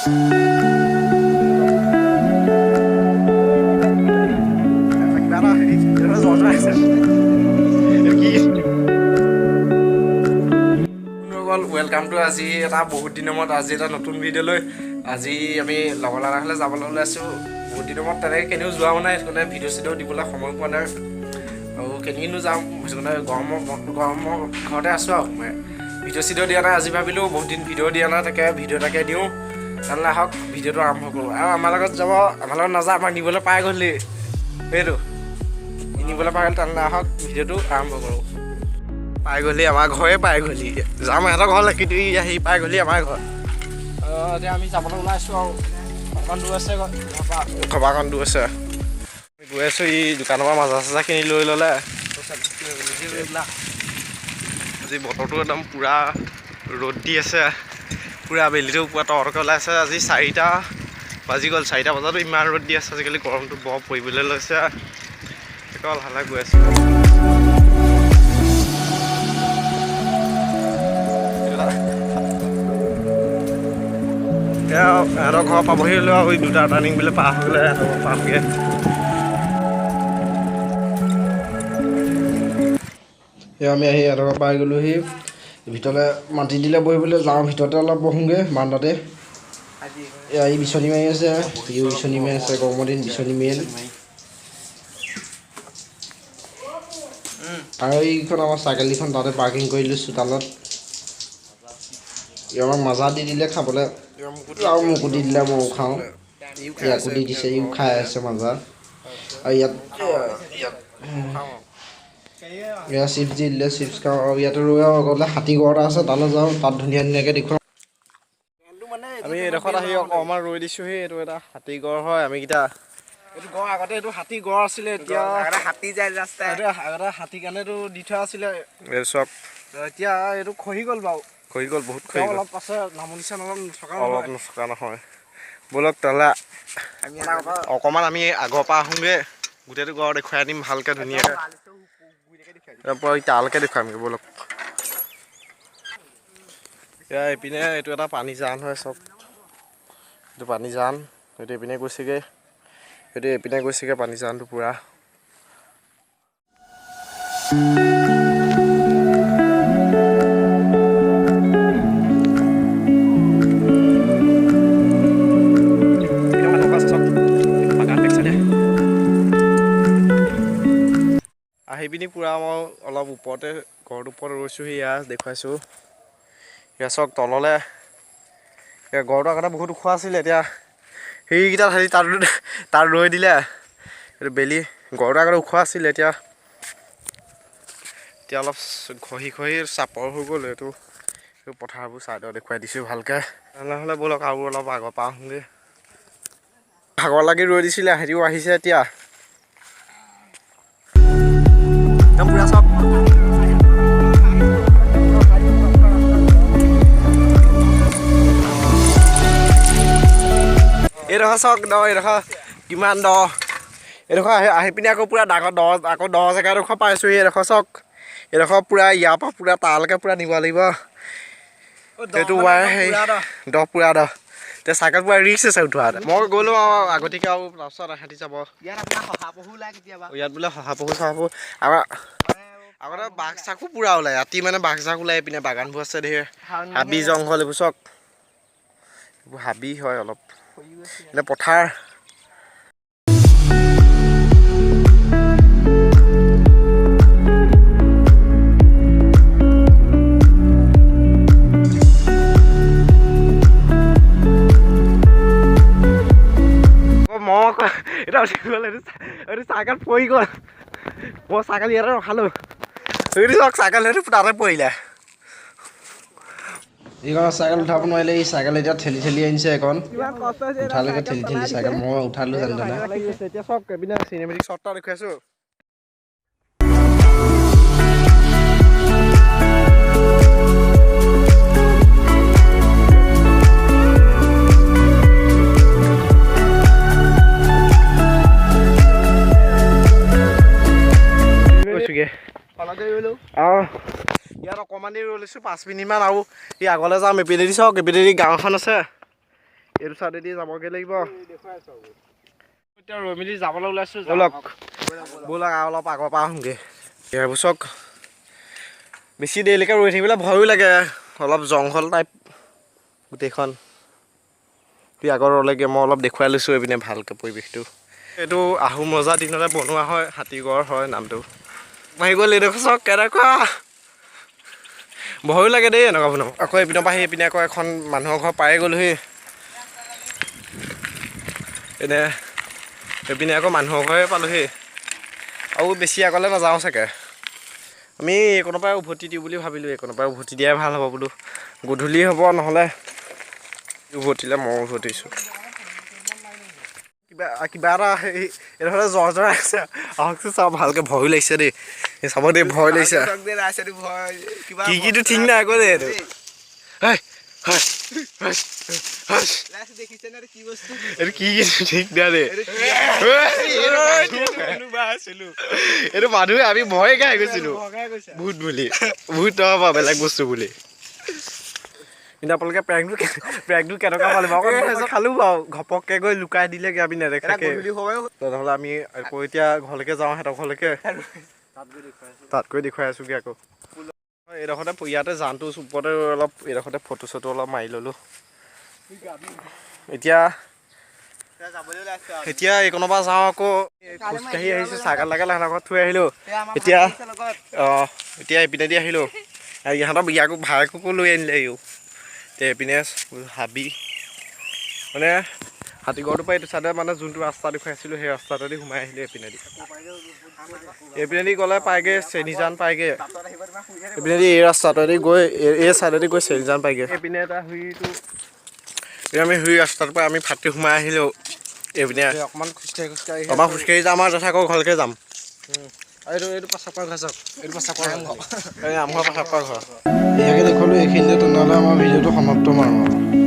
কিবা এটা হেৰি জ্বৰ আছে কি। বন্ধুসকল, welcome to আজি এটা বহুত দিনৰ মূৰত আজি এটা নতুন ভিডিঅ' লৈ আজি আমি লগৰ ল'ৰা যাবলৈ ওলাইছোঁ। বহুত দিনৰ মূৰত তেনেকৈ কেনিও যোৱাও নাই, সেইটো কাৰণে ভিডিঅ' চিডিঅ' দিবলৈ সময় পোৱা নাই। আৰু কেনিনো যাম, সেইটো কাৰণে গৰমৰ ঘৰতে আছোঁ আৰু মই ভিডিঅ' চিডিঅ' দিয়া নাই। আজি ভাবিলোঁ বহুত দিন ভিডিঅ' দিয়া নাই, তাকে ভিডিঅ' এটাকে দিওঁ। তেনেহ'লে আহক, ভিডিঅ'টো আৰম্ভ কৰোঁ। আৰু আমাৰ লগত যাব, আমাৰ লগত নাযায়, আমাক নিবলৈ পাই গ'লি, সেইটো নিবলৈ পাই গ'ল। তেনেহ'লে আহক, ভিডিঅ'টো আৰম্ভ কৰোঁ। পাই গ'লি, আমাৰ ঘৰে পাই গ'লি। যাম ইহঁতৰ ঘৰলৈ, কিন্তু ই আহি পাই গ'লি আমাৰ ঘৰ। এতিয়া আমি যাবলৈ ওলাইছোঁ আৰু অকণমান দূৰ আছে ঘৰৰ পৰা। অকণ দূৰ আছে। আমি গৈ আছোঁ। ই দোকানৰ পৰা মাজা চাজা কিনি লৈ ল'লে। আজি বতৰটো একদম পূৰা ৰ'দ দি আছে, পূৰা বেলিটো পূৰা তৰকৈ ওলাই আছে। আজি 4টা বাজি গ'ল, 4টা বজাতো ইমান ৰ'দ দি আছে। আজিকালি গৰমটো বৰ পৰিবলৈ লৈছে। তাকে লাহে লাহে গৈ আছোঁ। এতিয়া ইহঁতৰ ঘৰ পাবহি হ'লো আৰু দুটা টাৰ্ণিং বোলে পাৰ হৈ গ'লে ইহঁতৰ ঘৰ পামগৈ। এয়া আমি আহি ইহঁতৰ ঘৰ পাই গ'লোহি। ভিতৰলৈ মাতি দিলে বহিবলৈ, যাওঁ ভিতৰতে অলপ বহোঁগৈ বাৰান্দাতে। এয়া ই বিচনী মাৰি আছে, ইও বিচনী মাৰি আছে। গৰমৰ দিন, বিচনী মেইন। আৰু এইখন আমাৰ চাইকেলকেইখন তাতে পাৰ্কিং কৰি দিলোঁ চোতালত। ই আমাক মাজা দি দিলে খাবলৈ আৰু মোকো দি দিলে, ময়ো খাওঁ। ইয়াকো দি দিছে, ইও খাই আছে মাজা। আৰু ইয়াত ইয়াত এয়া চিপছ দি দিলে, চিপছ খাওঁ। আৰু ইয়াতে ৰৈ আৰু আগতে হাতী গড় এটা আছে, তালৈ যাওঁ, তাত ধুনীয়া ধুনীয়াকৈ দেখুৱাম। আমি এইডোখৰত আহি অকণমান ৰৈ দিছোঁহি। এইটো এটা হাতী গড় হয়। আমিকেইটা এইটো গড় আগতে এইটো হাতী গড় আছিলে, এতিয়া হাতী যায় ৰাস্তাই। এইটো আগতে হাতী কাৰণেতো দি থোৱা আছিলে। এই চব। এতিয়া এইটো খহি গ'ল বাৰু। খহি গ'ল, বহুত খহি তেওঁ গ'ল। অলপ আছে, নামনি চান অলপ নথকা অলপ নহয়। নথকা নহয়। ব'লক তেতিয়াহ'লে, আমি অকণমান আমি আগৰ পৰা আহোঁগৈ। গোটেইটো গড় দেখুৱাই দিম ভালকৈ ধুনীয়াকৈ, একদম পূৰা তালৈকে দেখুৱামগৈ। ব'লক। এয়া এইপিনে এইটো এটা পানী জান হয় চব। এইটো পানী জান, এইটো এইপিনে গৈছেগৈ, এইটো এইপিনে গৈছেগৈ পানী জানটো পূৰা। আহি পিনি পূৰা মই অলপ ওপৰতে ঘৰটোৰ ওপৰত ৰৈছোঁহি। ইয়াত দেখুৱাইছোঁ, ইয়াত চাওক তললৈ। এতিয়া ঘৰটো আগতে বহুত ওখ আছিলে, এতিয়া সেইকেইটাত হেৰি তাত তাত ৰৈ দিলে এইটো বেলি। ঘৰটো আগতে ওখ আছিলে, এতিয়া এতিয়া অলপ খহি খহি চাপৰ হৈ গ'ল। এইটো এইটো পথাৰবোৰ ছাইডত দেখুৱাই দিছোঁ ভালকৈ। তেনেহ'লে ব'লক, আৰু অলপ আগৰ পৰা আহোঁগৈ। ভাগৰ লাগি ৰৈ দিছিলে, সিহঁতিও আহিছে এতিয়া একদম পূৰা চব। এইডোখৰ চাওক দ, এইডোখৰ কিমান দ। এইডোখৰ আহি আহি পিনি আকৌ পূৰা ডাঙৰ দ, আকৌ দ জেগাডোখৰ পাইছোঁহি। এইডোখৰ চাওক, এইডোখৰ পূৰা ইয়াৰ পৰা পূৰা তালৈকে পূৰা নিব লাগিব এইটো ৱায়াৰ। হেৰি দ, পূৰা দ। এতিয়া চাইকেল পূৰা ৰিক্স আছে উঠোৱা। মই গ'লো আৰু আগতীয়াকৈ, আৰু তাৰপিছত এহেঁতি যাব। ইয়াত আপোনাৰ শহাপহু ওলাই কেতিয়াবা। ইয়াত বোলে শহাপহু চহাপহু, আমাৰ আগতে বাঘ চাকো পূৰা ওলায় ৰাতি, মানে বাঘ চাক ওলাই। এইপিনে বাগানবোৰ আছে ধেৰ, হাবি জংঘল এইবোৰ চাওক। এইবোৰ হাবি হয় অলপ, এনে পথাৰ। মই এতিয়া উঠি গ'ল, এইটো চাইকেল পৰি গ'ল। মই চাইকেল ইয়াতে ৰখালোঁ। এইটো চাওক, চাইকেল সেইটো তাতে পৰিলে। এইখন চাইকেল উঠাব নোৱাৰিলে, এই চাইকেল এতিয়া ঠেলি ঠেলি আনিছে। এখন উঠালৈকে ঠেলি ঠেলি চাইকেল মই উঠালো যেনে তেনে। এতিয়া চব কেবিনে চিনেমেটিক শ্বট এটা দেখুৱাইছোঁ। গৈছোগে আৰু ইয়াত অকণমান দেৰি ৰৈ লৈছোঁ, 5 মিনিটমান, আৰু ই আগলৈ যাম। এপিনেদি চাওক, এপিনেদি গাঁওখন আছে। এইটো চাইডেদি যাবগৈ লাগিব। এতিয়া ৰৈ মেলি যাবলৈ ওলাইছোঁ। ব'লক ব'লক, আৰু অলপ আগৰ পৰা আহোঁগৈ। এইবোৰ চাওক, বেছি দেৰিলৈকে ৰৈ থাকিবলৈ ভয়ো লাগে, অলপ জংঘল টাইপ গোটেইখন। তুই আগত ৰ'লেগৈ, মই অলপ দেখুৱাই লৈছোঁ এইপিনে ভালকৈ পৰিৱেশটো। এইটো আহোম ৰজা দিনতে বনোৱা হয়, হাতীগড় হয় নামটো। আহি গ'ল এইডোখৰ চাওক কেনেকুৱা, ভয়ো লাগে দেই এনেকুৱা বনাব। আকৌ এইপিনৰ পৰা আহি এইপিনে আকৌ এখন মানুহৰ ঘৰ পায়ে গ'লোহি। এনে এইপিনে আকৌ মানুহৰ ঘৰে পালোহি। আৰু বেছি আগলৈ নাযাওঁ চাগে আমি, এইকণৰ পৰাই উভতি দিওঁ বুলি ভাবিলোঁ। এইকণৰ পৰাই উভতি দিয়াই ভাল হ'ব বোলো, গধূলি হ'ব নহ'লে। উভতিলে ময়ো উভতিছোঁ। কিবা কিবা এটা হেৰি এইডোখৰতে জ্বৰ জ্বৰ আছে, আহকচোন চাওঁ ভালকৈ। ভয়ো লাগিছে দেই, এই চাব দেই, ভয় লাগিছে। কি কিটো ঠিক নাই আকৌ দেই এইটো। হেই, হেই, হেই, হেই। এইটো কি কি ঠিক নাই দেই। এইটো মানুহে, আমি ভয়ে খাই গৈছিলো ভূত বুলি, ভূত নহয় বেলেগ বস্তু বুলি। কিন্তু আপোনালোকে প্ৰেংকটো কেনেকুৱা পালে বাৰু? খালো বাৰু, ঘপককে গৈ লুকাই দিলেগে আমি নেদেখাকে। তেনেহ'লে আমি আকৌ এতিয়া ঘৰলৈকে যাওঁ, সিহঁতৰ ঘৰলৈকে তাত গৈ দেখুৱাই আছোগৈ আকৌ। এইডোখৰতে ইয়াতে জানটো ওপৰতে অলপ এইডোখৰতে ফটো চটো অলপ মাৰি ল'লোঁ। এতিয়া এতিয়া এইকণৰ পৰা যাওঁ, আকৌ খোজকাঢ়ি আহিছোঁ। চাইকেল তাইকেল সিহঁতৰ ঘৰত থৈ আহিলোঁ। এতিয়া অঁ, এতিয়া এইপিনেদি আহিলোঁ। আৰু ইহঁতৰ ইয়াকো ভায়েককো লৈ আনিলে ইও। এতিয়া এইপিনে হাবি, মানে হাতীগড়টোৰ পৰা এইটো চাইডে মানে যোনটো ৰাস্তা দেখুৱাইছিলোঁ, সেই ৰাস্তাটোৱেদি সোমাই আহিলোঁ এইপিনেদি। এইপিনেদি গ'লে পায়গৈ চেনিজান পায়গৈ। এইপিনেদি এই ৰাস্তাটোৱেদি গৈ এই চাইডেদি গৈ চেনিজান পায়গৈ। এইপিনে এটা হুইটো, এতিয়া আমি হুই ৰাস্তাটোৰ পৰা আমি ফাটি সোমাই আহিলোঁ এইপিনে। অকণমান খোজকাঢ়ি খোজকাঢ়ি আমাৰ খোজকাঢ়ি যাম আৰু তাৰপিছত আকৌ ঘৰলৈকে যাম। এইটো এইটো প্ৰস্ৰাৱ কৰা ঘৰ চাওক, এইটো প্ৰস্ৰাৱ কৰা ঘৰ। এই নামঘৰ প্ৰস্ৰাৱ কৰা ঘৰ। ইয়াকে দেখুৱালোঁ এইখিনিতে। তেনেহ'লে আমাৰ ভিডিঅ'টো সমাপ্ত মাৰোঁ আৰু।